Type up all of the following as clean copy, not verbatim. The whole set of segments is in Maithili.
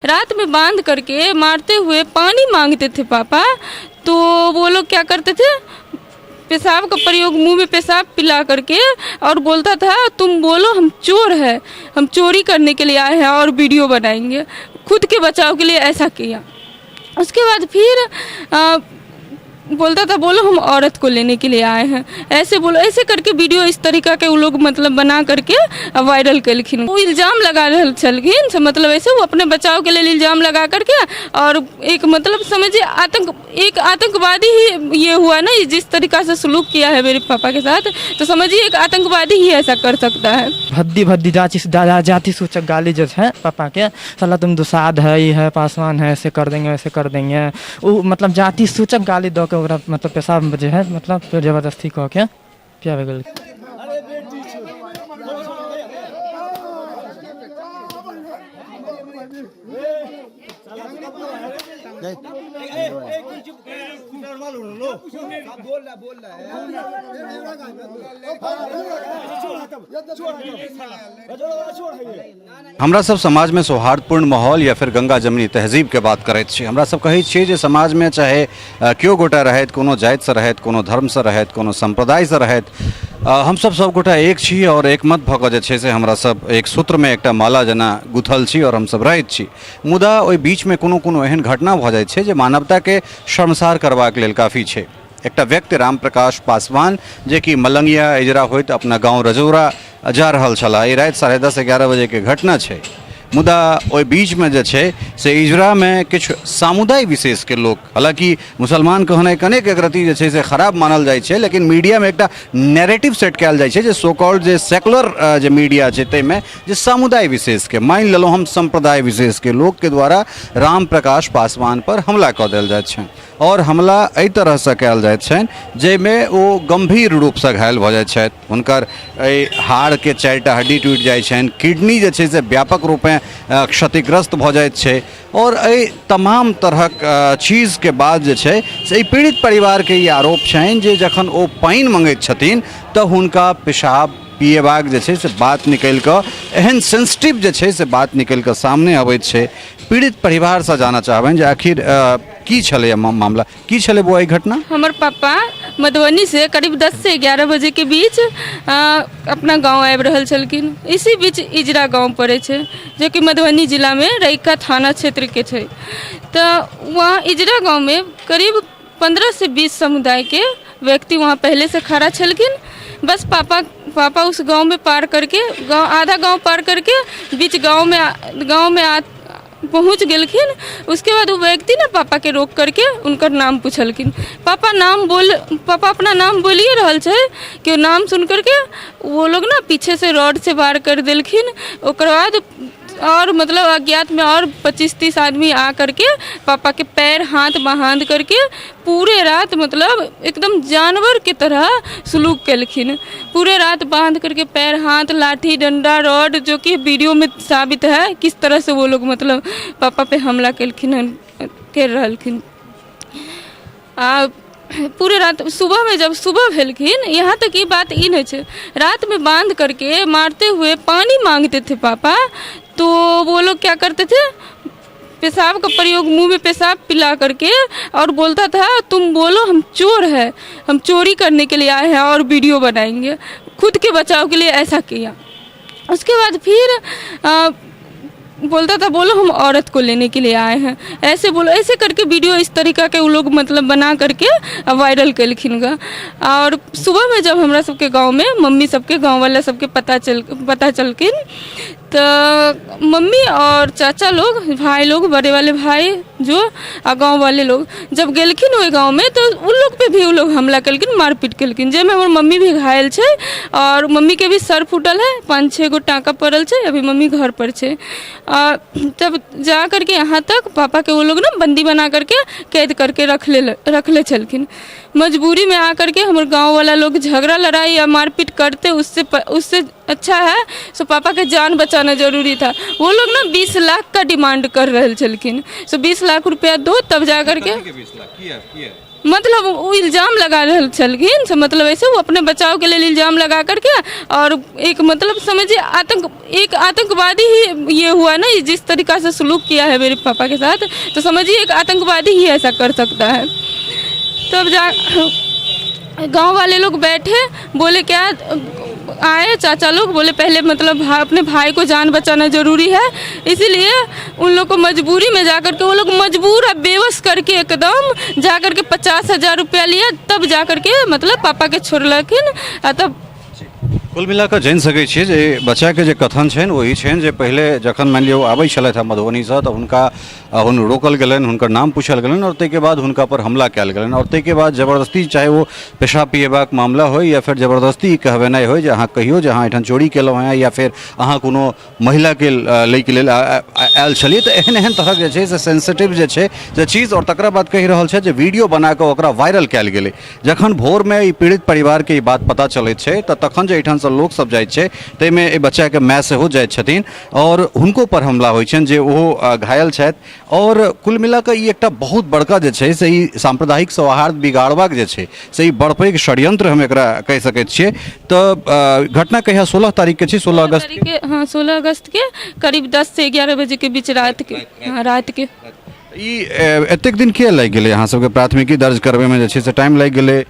रात में बांध करके मारते हुए पानी मांगते थे पापा, तो वो लोग क्या करते थे, पेशाब का प्रयोग मुंह में पेशाब पिला करके और बोलता था तुम बोलो हम चोर है, हम चोरी करने के लिए आए हैं और वीडियो बनाएंगे। खुद के बचाव के लिए ऐसा किया। उसके बाद फिर बोलता था बोलो हम औरत को लेने के लिए आए हैं, ऐसे बोलो, ऐसे करके वीडियो इस तरीका के वो लोग मतलब बना करके वायरल केलखिन। वो इल्जाम लगा रहल छलखिन से मतलब ऐसे वो अपने बचाव के लिए इल्जाम लगा करके और एक मतलब समझिए आतंक, एक आतंकवादी ही ये हुआ ना, जिस तरीका से सलूक किया है मेरे पापा के साथ, तो समझिए एक आतंकवादी ही ऐसा कर सकता है। भद्दी भद्दी जाति जाति सूचक गाली जो है पापा के, साला तुम दुसाध है, ये है, पासवान है, ऐसे कर देंगे वैसे कर देंगे, ओ मतलब जाति सूचक गाली दऽ के ओकरा मतलब पेशाब जे है मतलब फेर जबरदस्ती कऽ के पियाबै गेल। हमरा सब समाजमे सौहार्दपूर्ण माहौल या फिर गंगा जमुनी तहजीबके बात करैत छी। हमरा सब कहै छियै जे समाजमे चाहे केओ गोटा रहथि, कोनो जातिसँ रहथि, कोनो धर्मसँ रहथि, कोनो सम्प्रदायसँ रहथि, हमसब सब गोटा एक छी आओर एकमत भऽ कऽ जे छै से हमरा सब एक सूत्रमे एकटा माला जेना गुथल छी आओर हमसब रहैत छी। मुदा ओहि बीचमे कोनो कोनो एहन घटना भऽ जाइ छै जे मानवताके शर्मसार करबाक लेल काफी छै। एकटा व्यक्ति राम प्रकाश पासवान जे कि मलंगिया इजरा होइत अपना गाँव रजौरा जा रहल छलाह। ई राति 10:30 11 बजेके घटना छै। मुदा ओहि बीचमे जे छै से इजरामे किछु समुदाय विशेषके लोक, हालाँकि मुसलमान कहनाइ कनेक एकरति जे छै से खराब मानल जाइ छै, लेकिन मीडियामे एकटा नैरेटिव सेट कयल जाइ छै जे सो कॉल्ड जे सेकुलर जे मीडिया छै ताहिमे जे समुदाय विशेषके, मानि लेलहुँ हम सम्प्रदाय विशेषके लोकके द्वारा राम प्रकाश पासवान पर हमला कऽ देल जाइत छनि आओर हमला एहि तरहसँ कयल जाइत छनि जाहिमे ओ गम्भीर रूपसँ घायल भऽ जाइत छथि। हुनकर एहि हाड़के 4टा हड्डी टूटि जाइ छनि, किडनी जे छै से व्यापक रूपेँ क्षतिग्रस्त भऽ जाइत छै आओर एहि तमाम तरहक चीजके बाद जे छै से एहि पीड़ित परिवारके ई आरोप छनि जे जखन ओ पानि मङ्गैत छथिन तऽ हुनका पेशाब पिएबाक जे छै से बात निकलि कऽ, एहन सेंसिटिव जे छै से बात निकलि कऽ सामने अबैत छै। पीड़ित परिवारसँ जानऽ चाहबनि जे आखिर की छलैए मामला, की छलै बौआ ई घटना? हमर पापा मधुबनी से करीब 10 से 11 बजे के बीच अपना गांव आबि रहल छलखिन। इसी बीच इजरा गांव पड़ै छै जो कि मधुबनी जिलामे रैका थाना क्षेत्रके छै। तऽ वहाँ इजरा गाँवमे करीब 15 से 20 समुदायके व्यक्ति वहाँ पहले से खड़ा छलखिन। बस पापा पापा उस गांव में पार करके गांव, आधा गांव पार करके बीच गांव में आ पहुँच गेलखिन। उसके बाद वो व्यक्ति ने पापा के रोक करके उनकर नाम पूछलखिन। पापा नाम बोल, पापा अपना नाम बोलिए रहल छै कि वो नाम सुन करके वो लोग ना पीछे से रॉड से वार कर देलखिन। ओकर बाद और मतलब अज्ञात में और 25-30 आदमी आ करके पापा के पैर हाथ बांध करके पूरे रात मतलब एकदम जानवर के तरह सलूक केलखिन। पूरे रात बांध करके पैर हाथ, लाठी डंडा, रॉड, जो कि वीडियो में साबित है किस तरह से वो लोग मतलब पापा पे हमला केलखिन हन, कर रहलखिन। आ पूरे रात सुबह में जब सुबह भेलखिन, यहाँ तक ई बात ई नहीं छै, रात में बांध करके मारते हुए पानी मांगते थे पापा, तो वो लोग क्या करते थे, पेशाब का प्रयोग मुंह में पेशाब पिला करके और बोलता था तुम बोलो हम चोर है, हम चोरी करने के लिए आए हैं और वीडियो बनाएंगे। खुद के बचाव के लिए ऐसा किया। उसके बाद फिर बोलता था बोलो हम औरत को लेने के लिए आए हैं, ऐसे बोलो, ऐसे करके वीडियो इस तरीका के वो लोग मतलब बना करके वायरल केलखिन गा। और सुबह में जब हमरा सबके गाँव में मम्मी सबके गाँव वाला सबके पता चलखिन तो मम्मी और चाचा लोग, भाई लोग, बड़े वाले भाई जो आ गाँव वाले लोग जब गेलखिन ओहि गाँव में तो उन लोग पे भी उ लोग हमला केलखिन, मारपीट केलखिन, जाहिमे हमर मम्मी भी घायल छै और मम्मी के भी सर फूटल है, 5-6 गो टाँका पड़ल छै, अभी मम्मी घर पर छै। आ तब जा करके यहाँ तक पापा के वो लोग ना बंदी बना करके कैद करके रखले छलखिन। मजबूरी में आ करके हमर गाँव वाला लोग झगड़ा लड़ाई या मारपीट करते उससे अच्छा है सो पापा के जान बचाना जरूरी था। वो लोग ना 20 लाख का डिमांड कर रहे छलखिन, सो 20 लाख रुपया दो तब जा करके। 20 लाख किया किया? मतलब ओ इल्जाम लगा रहल छलखिन से मतलब ऐसे वो अपने बचाव के लेल इल्जाम लगा करके और एक मतलब समझिए आतंक, एक आतंकवादी ही ये हुआ ना, जिस तरीका से सलूक किया है मेरे पापा के साथ, तो समझिए एक आतंकवादी ही ऐसा कर सकता है। तब जा गांव वाले लोग बैठे, बोले क्या आए चाचा लोग, बोले पहले मतलब अपने भाई को जान बचाना जरूरी है, इसीलिए उन लोग को मजबूरी में जा कर के वो लोग मजबूर और बेबस करके एकदम जा कर के 50,000 रुपया लिया, तब जा कर के मतलब पापा के छोड़लखिन। आ तब कुल मिला कऽ जानि सकै छियै जे बच्चाके जे कथन छनि ओ ई छनि जे पहिले जखन मानि लिअ ओ आबै छलथि हेँ मधुबनीसँ तऽ हुनका हुन रोकल गेलनि, हुनकर नाम पूछल गेलनि आओर ताहिके बाद हुनका पर हमला कयल गेलनि आओर ताहिके बाद जबरदस्ती, चाहे ओ पेशाब पिएबाक मामला होइ या फेर जबरदस्ती कहबेनाइ होइ जे अहाँ कहियौ जे अहाँ एहिठाम चोरी केलहुँ हेँ या फेर अहाँ कोनो महिलाके लैके लेल आयल छलियै, तऽ एहन एहन तरहक जे छै से सेंसिटिव जे छै से चीज। आओर तकरा बाद कहि रहल छथि जे वीडियो बना कऽ ओकरा वायरल कयल गेलै। जखन भोरमे ई पीड़ित परिवारके ई बात पता चलैत छै तऽ तखन जे एहिठामसँ लोकसभ जाइत छै ताहिमे एहि बच्चाके माय सेहो जाइत छथिन आओर हुनको पर हमला होइ छनि जे ओहो घायल छथि। आओर कुल मिलाकऽ ई एकटा बहुत बड़का जे छै से ई साम्प्रदायिक सौहार्द बिगाड़बाक जे छै से ई बड़ पैघ षड्यंत्र हम एकरा कहि सकैत छियै। तऽ घटना कहिया 16 तारीखके छै, 16 अगस्त के? हाँ, 16 अगस्त के करीब 10 से 11 बजे के बीच रात के। हाँ, रात के। ई एतेक दिन किया लागि गेलै अहाँ सबके प्राथमिकी दर्ज करबैमे जे छै से टाइम लागि गेलै?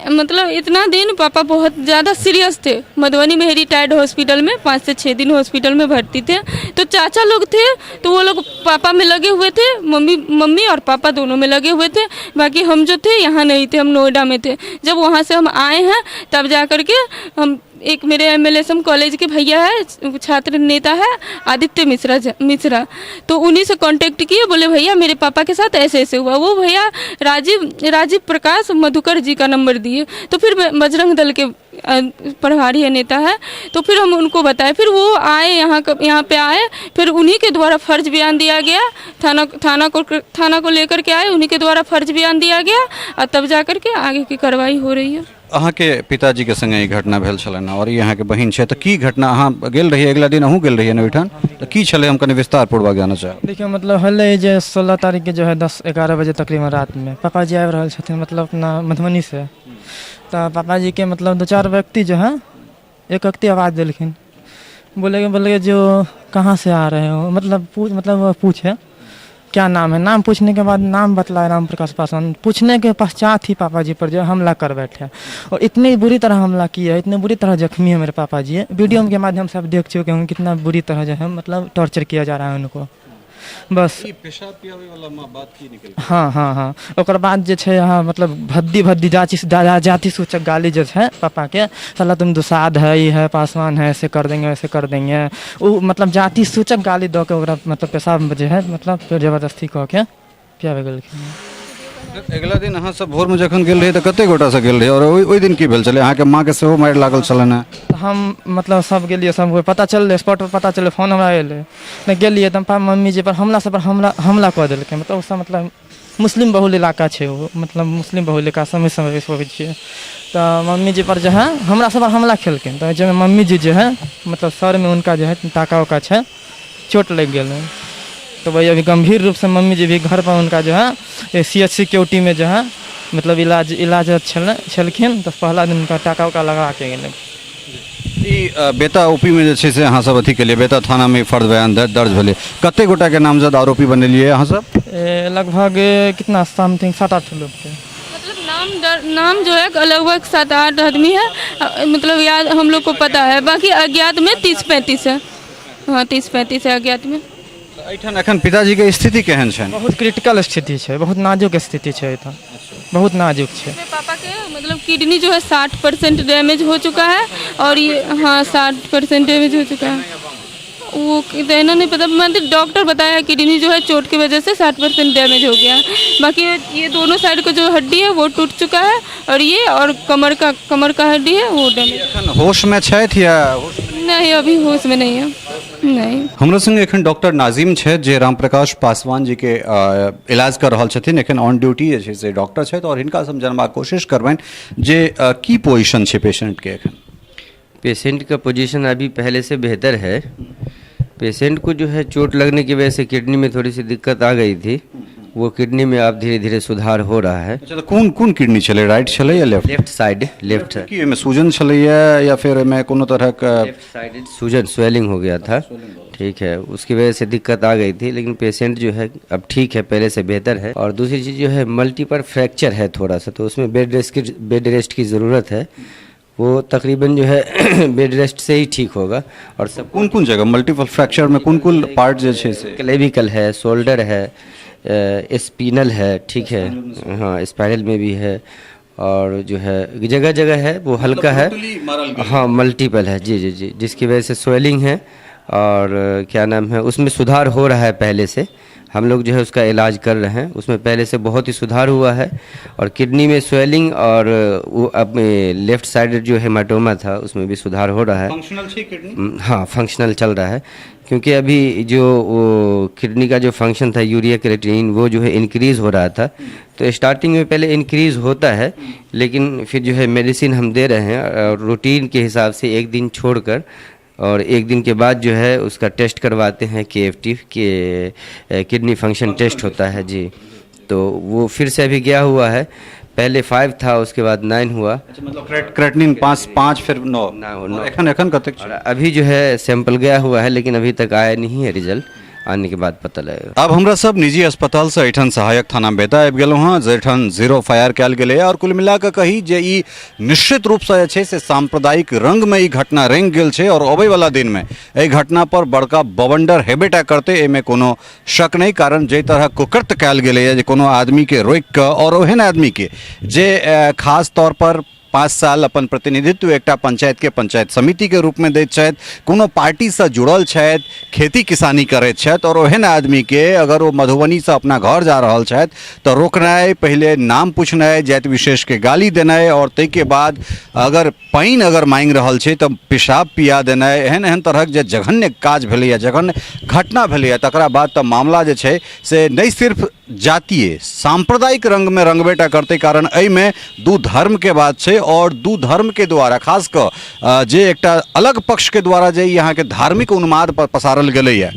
मतलब इतना दिन पापा बहुत ज़्यादा सीरियस थे। मधुबनी में रिटायर्ड हॉस्पिटल में 5 से 6 दिन हॉस्पिटल में भर्ती थे। तो चाचा लोग थे तो वो लोग पापा में लगे हुए थे, मम्मी मम्मी और पापा दोनों में लगे हुए थे। बाकी हम जो थे यहाँ नहीं थे, हम नोएडा में थे। जब वहाँ से हम आए हैं तब जा कर के हम एक मेरे M L S M college के भैया है, छात्र नेता है आदित्य मिश्रा, मिश्रा, तो उन्हीं से कांटेक्ट किए, बोले भैया मेरे पापा के साथ ऐसे ऐसे हुआ। वो भैया राजीव राजीव प्रकाश मधुकर जी का नंबर दिए। तो फिर बजरंग दल के प्रभारी है, नेता है, तो फिर हम उनको बताए, फिर वो आए यहाँ यहाँ पे आए, फिर उन्हीं के द्वारा फर्ज बयान दिया गया, थाना थाना को लेकर के आए, उन्हीं के द्वारा फर्ज बयान दिया गया और तब जा कर के आगे की कार्रवाई हो रही है। अहाँके पिताजीके सङ्गे ई घटना भेल छलनि आओर ई अहाँके बहिन छै, तऽ की घटना? अहाँ गेल रहियै अगिला दिन, अहूँ गेल रहियै ने ओहिठाम, तऽ की छलै हम कनि विस्तारपूर्वक जानऽ चाहब। देखियौ, मतलब होलै जे 16 तारीखके जो है 10-11 बजे तकरीबन रातिमे पापाजी आबि रहल छथिन मतलब अपना मधुबनीसँ, तऽ पापाजीके मतलब 2-4 व्यक्ति जो है, एक व्यक्ति आवाज देलखिन, बोले बोले जो कहाँ से आ रहे हो, मतलब पूछ, मतलब पूछे क्या नाम है। नाम पूछने के बाद नाम बतलाया राम प्रकाश पासवान। पूछने के पश्चात ही पापा जी पर जो हमला कर बैठे और इतनी बुरी तरह हमला किया, इतने बुरी तरह जख्मी है मेरे पापा जी। वीडियो के माध्यम से आप देख चुके होंगे कितना बुरी तरह जो है मतलब टॉर्चर किया जा रहा है उनको। बस ई पेशाब पियाबै वाला बात की निकल? हाँ हाँ हाँ, ओकर बाद जे छै अहाँ मतलब भद्दी भद्दी जाति जाति सूचक गाली जे छै पापाके, साला तुम दुसाध है, ई है, पासवान है, ऐसे कर देंगे वैसे कर देंगे, ओ मतलब जाति सूचक गाली दऽ के ओकरा मतलब पेशाब जे है मतलब जबरदस्ती कऽ के पियाबै गेलखिन। अगिला दिन अहाँ सब भोरमे जखन गेल रहियै तऽ कते गोटासँ गेल रहियै आओर ओहि दिन की भेल छलै? अहाँके माँके सेहो मारि लागल छलनि हेँ। तऽ हम मतलब सब गेलियै, सब कोइ पता चललै, स्पॉट पर पता चललै, फोन हमरा एलै तऽ गेलियै तऽ मम्मी जी पर हमला सब पर हमला हमला कऽ देलकै। मतलब ओसब मतलब मुस्लिम बहुल इलाका छै ओ, मतलब मुस्लिम बहुल इलाका समय समय होबै छियै, तऽ मम्मी जी पर जे है हमरा सब पर हमला केलखिन, तऽ जाहिमे मम्मी जी जे है मतलब सरमे हुनका जे है टाका उका छै, चोट लागि गेलै, तऽ वही अभी गम्भीर रूपसँ मम्मी जी भी घर पर हुनका जो है सी एच सी केवटी में जो है मतलब इलाज इलाज छलै छलखिन, तऽ पहला दिन हुनका टाका उका लगाके गेलै। ई बेता ओपी मे जे छै से अहाँ सब अथी केलियै, बेता थाना मे फर्द बयान दर्ज भेलै, कते गोटा के नामजद आरोपी बनेलियै अहाँ सब? लगभग कितना समथिंग 7-8 लोग के। मतलब नाम नाम जो है लगभग 7-8 आदमी है, मतलब याद हम लोग को पता है, बाकी अज्ञात में 30-35 है। हाँ, 30-35 है अज्ञात में। तऽ एहिठाम एखन पिताजीके स्थिति केहन छनि? बहुत क्रिटिकल स्थिति छै, बहुत नाजुक स्थिति छै एहिठाम, बहुत नाजुक छै। मेरे पापा के मतलब किडनी जो है 60% डैमेज हो चुका है और ये हाँ 60% डैमेज हो चुका है, वो कहना नहीं पता, मतलब डॉक्टर बताया है किडनी जो है चोट की वजह से 60% डैमेज हो गया है। बाकी ये दोनों साइड का जो हड्डी है वो टूट चुका है और ये और कमर का हड्डी है वो डैमेज। एखन होशमे छथि या होश नहीं, अभी होश में नहीं है, नहीं। हमरा संगे एखन डॉक्टर नाजिम छथि जे रामप्रकाश पासवान जी के इलाज कर रहल छथिन, एखन ऑन ड्यूटी जे छै से डॉक्टर छथि और हिनका से हम जानबाक कोशिश करबनि जे की पोजिशन छै पेशेंट के एखन। पेशेंट का पोजीशन अभी पहले से बेहतर है। पेशेंट को जो है चोट लगने की वजह से किडनी में थोड़ी सी दिक्कत आ गई थी, वो किडनी में अब धीरे धीरे सुधार हो रहा है। अच्छा, तऽ कोन कोन किडनी छलै, राइट छलै या लेफ्ट? Left side, left. की ओहिमे सूजन छलैया या फेर ओहिमे कोनो तरहक? लेफ्ट साइड सूजन, स्वेलिंग हो गया था, ठीक है, उसकी वजह से दिक्कत आ गई थी, लेकिन पेशेंट जो है अब ठीक है, पहले से बेहतर है। और दूसरी चीज़ जो है मल्टीपल फ्रैक्चर है थोड़ा सा, तो उसमें बेड रेस्ट की ज़रूरत है। वो तकरीबन जो है बेड रेस्ट से ही ठीक होगा और सब। कोन कोन जगह मल्टीपल फ्रैक्चर में कोन कोन पार्ट जे छै से? क्लेविकल है, शोल्डर है, स्पिनल है, ठीक है, हाँ, स्पाइनल में भी है और जो है जगह जगह है, वो हल्का है। हाँ, मल्टीपल है, जी जी जी, जिसकी वजह से स्वेलिंग है और क्या नाम है, उसमें सुधार हो रहा है। पहले से हम लोग जो है उसका इलाज कर रहे हैं, उसमें पहले से बहुत ही सुधार हुआ है। और किडनी में स्वेलिंग और वो अब लेफ्ट साइड जो हेमाटोमा था, उसमें भी सुधार हो रहा है। फंक्शनल छै किडनी? हाँ, फंक्शनल चल रहा है, क्योंकि अभी जो वो किडनी का जो फंक्शन था, यूरिया क्रेटिनिन, वो जो है इंक्रीज़ हो रहा था। तो स्टार्टिंग में पहले इंक्रीज़ होता है, लेकिन फिर जो है मेडिसिन हम दे रहे हैं और रूटीन के हिसाब से एक दिन छोड़कर और एक दिन के बाद जो है उसका टेस्ट करवाते हैं, केएफटी के किडनी फंक्शन टेस्ट होता है जी। तो वो फिर से अभी गया हुआ है, पहले 5 था, उसके बाद 9 हुआ। अच्छा, मतलब क्रेटिनिन 5, 5, फिर 9। नौ, नौ। एखन एखन कतेक छै? और अभी जो है सैंपल गया हुआ है, लेकिन अभी तक आया नहीं है, रिजल्ट आने के बाद पता लगेगा। आब हमरा सब निजी अस्पतालसँ एहिठाम सहायक थाना बेता आबि गेलहुँ हँ, जाहिठाम जीरो फायर कयल गेलैए। आओर कुल मिला कऽ कही जे ई निश्चित रूपसँ जे छै से सांप्रदायिक रङ्गमे ई घटना रङ्गि गेल छै आओर अबैवला दिनमे एहि घटनापर बड़का बवंडर हेबेटा करतै, एहिमे कोनो शक नहि। कारण जाहि तरहक कुकृत्य कयल गेलैए जे कोनो आदमीके रोकि कऽ आओर ओहन आदमीके जे खास तौरपर 5 साल अपन प्रतिनिधित्व एकटा पंचायतके पंचायत समितिके रूपमे दैत छथि, कोनो पार्टीसँ जुड़ल छथि, खेती किसानी करैत छथि, आओर ओहन आदमीके अगर ओ मधुबनीसँ अपना घर जा रहल छथि तऽ रोकनाइ, पहिले नाम पुछनाइ, जाति विशेषके गाली देनाइ आओर ताहिके बाद अगर पानि अगर माँगि रहल छै तऽ पेशाब पिया देनाइ, एहन एहन तरहक जे जघन्य काज भेलैए, जघन्य घटना भेलैए, तकरा बाद तऽ मामला जे छै से नहि सिर्फ जातीय, सांप्रदायिक रङ्गमे रङ्गबे टा करतै। कारण एहिमे दू धर्मके बात छै आओर दू धर्मके द्वारा खास कऽ जे एकटा अलग पक्षके द्वारा जे ई अहाँके धार्मिक उन्माद पसारल गेलैए,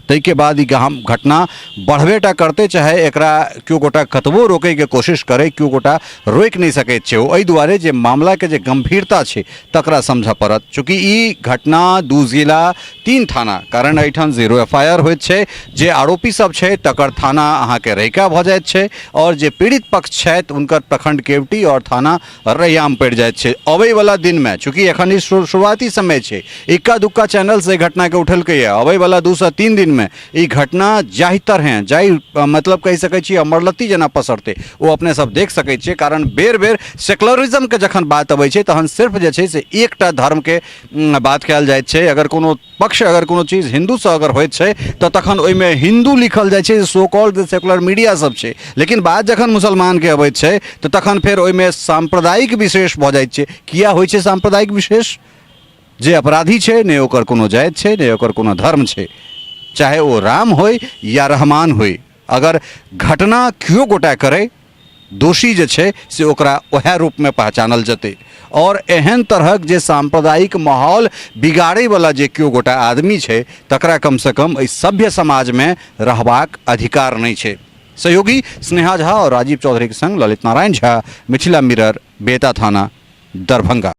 ताहिके बाद ई घटना बढ़बे टा करतै। चाहे एकरा केओ गोटा कतबो रोकैके कोशिश करै, केओ गोटा रोकि नहि सकैत छै। ओ एहि दुआरे जे मामलाके जे गम्भीरता छै तकरा समझऽ पड़त। चूँकि ई घटना 2 जिला 3 थाना, कारण एहिठाम जीरो एफ I R होइत छै, जे आरोपी सब छै तकर थाना अहाँके रहिका भऽ जाइत छै आओर जे पीड़ित पक्ष छथि हुनकर प्रखंड केवटी आओर थाना रैयाम पड़ि जाइत छै। अबैवला दिनमे चूँकि एखन ई शुरुआती समय छै, इक्का दुक्का चैनलसँ एहि घटनाके उठेलकैए, अबैवला 2 सँ 3 दिनमे ई घटना जाहि तरहें जाहि मतलब कहि सकै छी अमरलत्ती जेना पसरतै, ओ अपने सब देख सकै छियै। कारण बेर बेर सेकुलरिज्मके जखन बात अबै छै तहन सिर्फ जे छै से एकटा धर्मके बात कयल जाइत छै। अगर कोनो पक्ष अगर कोनो चीज हिन्दूसँ अगर होइत छै तऽ तखन ओहिमे हिन्दू लिखल जाइ छै, सो कॉल्ड जे सेकुलर मीडिया सब छै, लेकिन बात जखन मुसलमानके अबैत छै तऽ तखन फेर ओहिमे साम्प्रदायिक विशेष भऽ जाइत छै। किया होइ छै साम्प्रदायिक विशेष? जे अपराधी छै नहि ओकर कोनो जाति छै, नहि ओकर कोनो धर्म छै, चाहे ओ राम होइ या रहमान होइ, अगर घटना केओ गोटा करै, दोषी जे छै से ओकरा वएह रूपमे पहचानल जेतै। आओर एहन तरहक जे साम्प्रदायिक माहौल बिगाड़ैवला जे केओ गोटा आदमी छै तकरा कमसँ कम एहि सभ्य समाजमे रहबाक अधिकार नहि छै। सहयोगी स्नेहा झा आओर राजीव चौधरीके संग ललित नारायण झा, मिथिला मिरर, बेता थाना, दरभंगा।